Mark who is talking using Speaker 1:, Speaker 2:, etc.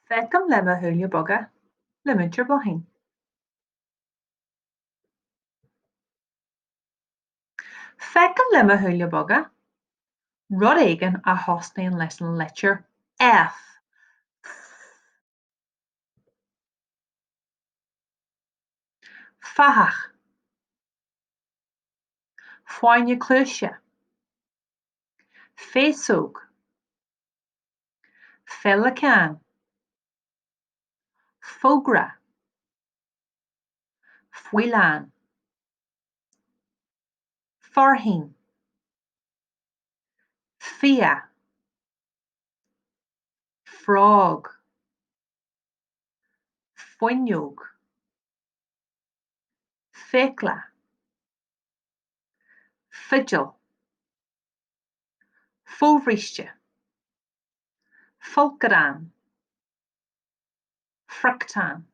Speaker 1: Feicim le mo shúile beaga le Múinteoir Bláithín. Feicim le mo shúile beaga rud éigin a thosnaíonn leis an litir F. Fathach. Fáinne cluaise. Féasóg. Féileacán. Fógra. Faoileán. Fearthainn. Fia. Frog. Fuinneog. Fiacla. Fidil. Fobhríste. Folcadán. Friochtán.